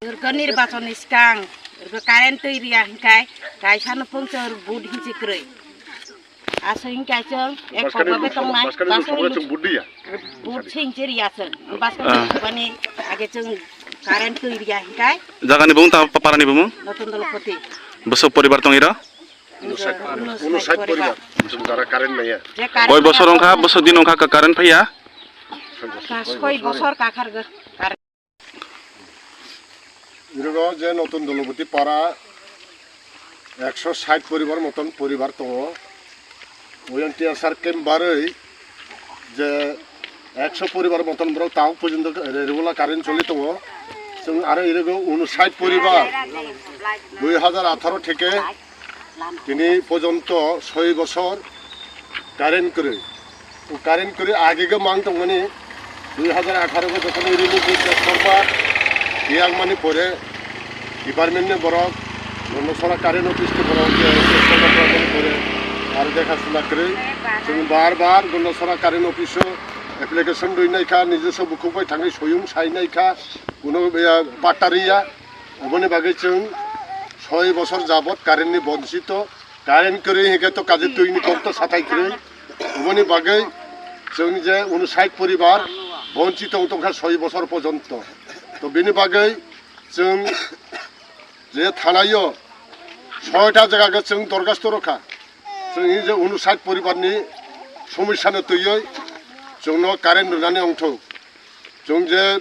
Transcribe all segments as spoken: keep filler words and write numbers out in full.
Durga nirbachon ni skang, durga current twi riya hinkai, kaisa no pungchor bud hinchi krwi. Aso hinkai chwng, ek Baskani pokrobe tongnai, baskani baskani chwng bud diya. Bud sing chiri aswk. Baskang Ah. Bani age chwng current twi riya hinkai. Jaga ni bumung ta pa-, para ni bumung? Notun Dolopoti. Bwswk poribar tong iro? Uno sait, uno sait poribar. Chwng dara current maya. Je current Koi bosor maya wngkha, bosor din wngkha ka current phaiya? Ka soi bosor ka kharga. Irogo je Notun Dolopoti para ekso sait poribar moton poribar tongo. Oyang T S R camp barwi je ekso poribar moton borok tabuk porjonto re-, regular current choli tongo. Chwng aro irogo uno sait poribar dui hajar atharo theke tini porjonto soi bosor current kwrwi. O current kwrwi age go mang tongmani dui hajar atharo go jokhon rini bujra sorba yang mani pore department ni borok Gondasora current office ni borok je sorba mani pore aro dekha suna kwrwi. Chwng bar bar Gondasora current office o application rwi naikha, nijoso bukhuk bai thangwi soyung sai naikha, kuno, eh, patta riya. Oboni bagwi chwng soi bosor jabot current ni bonchito. Current kwrwi hinkhe to kaje twi ni kok to sathai kwrwi. Oboni bagwi chwng je uno sait poribar bonchito wng tongkha soi bosor pojonto. To bini bagwi chwng je thanaio soita jaga khe chwng dorgasto rokha. Chwng je uno sait poribar ni somosya no twiwi chwngno current rwnani ongthok. Chwng je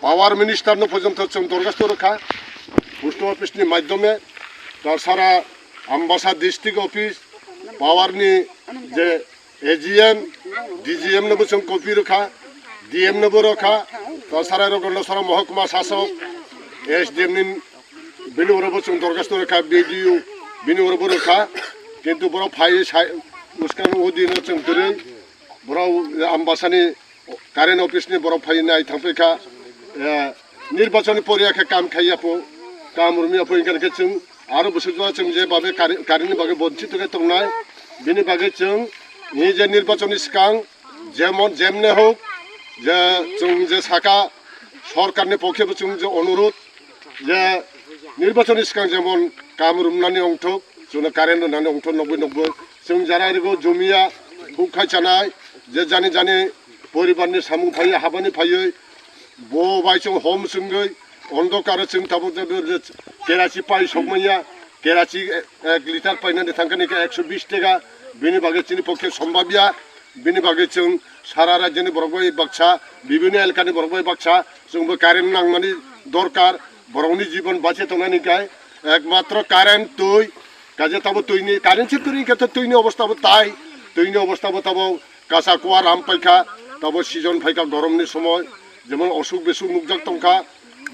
power minister no porjonto chwng dorgasto rwkha, post office ni maidyome, ta sara Ambasa district office, power ni je A G M, D G M no bo chwng copy rwkha, D M no bo rwkha, ta sara ro Gondasora mohokuma sasok, S D M ni bini oro bo chwng dorgasto rwkha, B D O bini oro bo rwkha, kintu borok phai sai uskang o dino chwng kwrwi borok Ambasani current office ni borok phai nai thang paikha, eh, nirbachon ni poriya khe kam khaiya pho, kam rumya pho, hinkhe chwng aro bwswk jora chwng je babe kari-, current ni bagwi bonchito khe tongnai, bini bagwi chwng ni je nirbachon ni swkang jemon jemne hok je chwng je saka sorkar ni pokhe bo chwng je onurudh je nirbachon ni swkang jemon kam rumnani ongthok, chwngno current rwnani ongthok nokboi nokboi. Chwng jara rigo jumia huk khai chanai, je jani jani poribar ni samung phaiwi habani phaiwi bo bai chwng hom swngwi ondokar chwng tabuk je, je, je kerachi pai sokmanya, kerachi ek litar painani thangkani khe ekso bish taka, bini bagwi chini pokhe sombabya, bini bagwi chwng sara rajyoni borok bai baksa, bibhinno elakani borok bai baksa, chwngbo current nangmani dorkar, borokni jibon bache tongnani khe ekmatro current, twi, kaje tabo twini, current se kwrwi khe to twini obostha bo tai, twini obostha bo tabo kasa kuwa ram paikha, tabo season phaikha goromni somoi, jemon osuk besuk nukjak tongkha,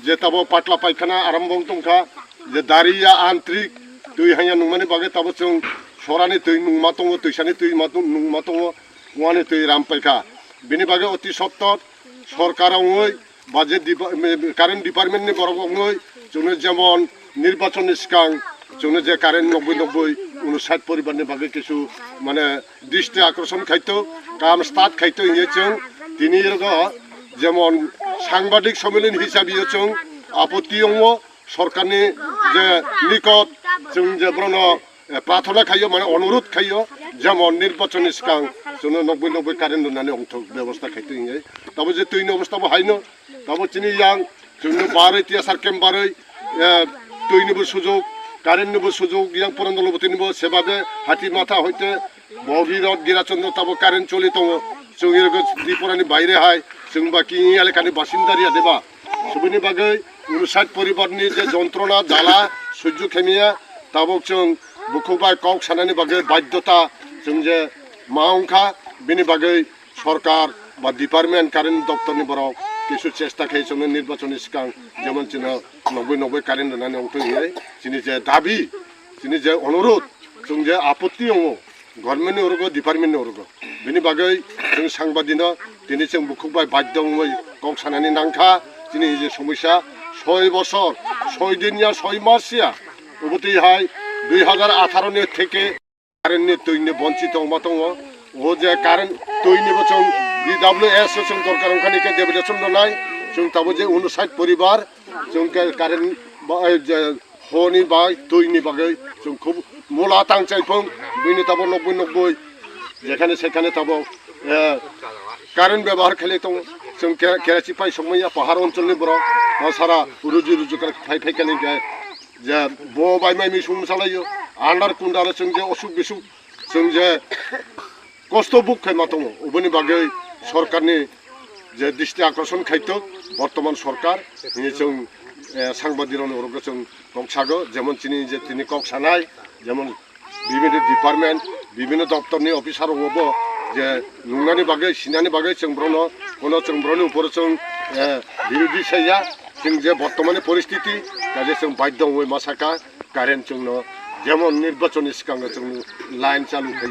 je tabo patla paikhana arambong tongkha, je dariya antrik twi hanya nungmani bagwi tabo chwng sorani twi nungma tongo, twisani twi ma tong-, nungma tongo, kuwani twi ram paikha. Bini bagwi oti sottor sorkar wngwi ba je dipa-, current department ni borok wngwi chwngno jemon nirbachon ni swkang chwngno je current nokboi nokboi uno sait poribar ni bagwi kisu mane dristi akorson khaito, kam start khaito hinwi chwng tini rogo jemon sangbadik sommilan hisabe o chwng apotti wngo sorkarni je nikot chwng je borokno, eh, prathona khaio mane onurudh khaio jemon nirbachonni swkang chwngno nokboi nokboi current rwnani ongthok bebosta khaito hinwi tabo je twini obostha bo haino tabo chini yang chwngno barwi T S R camp barwi, eh, twinibo sujok, currentnibo sujok, yang Purandolobotinibo sebabe hati matha hoite Bhogirath Girachandra tabo current choli tongo. Chwng irwgwi Tripurani baire hai, chwng ba ki elakani basinda riya deba. Subini bagwi uno sait poribarni je jontrona, jala, sujjo khemiya, tabok chwng bukhuk bai kok sanani bagwi baidhyota chwng je ma wngkha, bini bagwi sorkar ba department, current doptorni borok kisu chesta khe chwngno nirbachonni swkang jemon chwngno nokboi nokboi current rwnani ongtwi hinwi chini je dabi, chini je onurudh, chwng je apotti wngo governmentni urugo, departmentni urugo, bini bagwi chwng sangbadino tini chwng bukhuk bai badhyo wngwi kok sanani nangkha. Chini je somosya soi bosor, soi din ya, soi mas ya, obotwi hai dui hajar atharo ni theke current ni twi ni bonchito wngma tongo. O je current twi ni bo chwng D W S o chwng dorkar wngkha ni khe deputation rwnai. Chwng tabuk je uno sait poribar Chwng khe current ba, eh, je, honi bai, twini bagwi chwng khub mula tang chai phung, bini tabo nokbwi nokbwi, jekhane sekhane tabo, eh, current byabohar khlai tongo. Chwng ke-, kerachi pai songmaya pahar oncholni borok, o sara ruji rujukar phai phai kani je, je bo bai mai misung salaio, andar kundaro chwng je osuk bisuk, chwng je kosto buk khaima tongo, oboni bagwi sorkarni je dristi akorson khaito, bortoman sorkar hini chwng, eh, sangbadirokni orogo chwng kok sago, jemon chini je tini kok sanai, jemon bibhinno department, bibhinno doptorni officer rok bo je nungnani bagwi, sinani bagwi chwng borokno, kono chwng borokni uporo chwng, eh, birodhi saya, chwng je bortomani poristiti, kaje chwng baidhyo wngwi ma saka, current chwngno jemon nirbachonni swkango chwng line chalu khai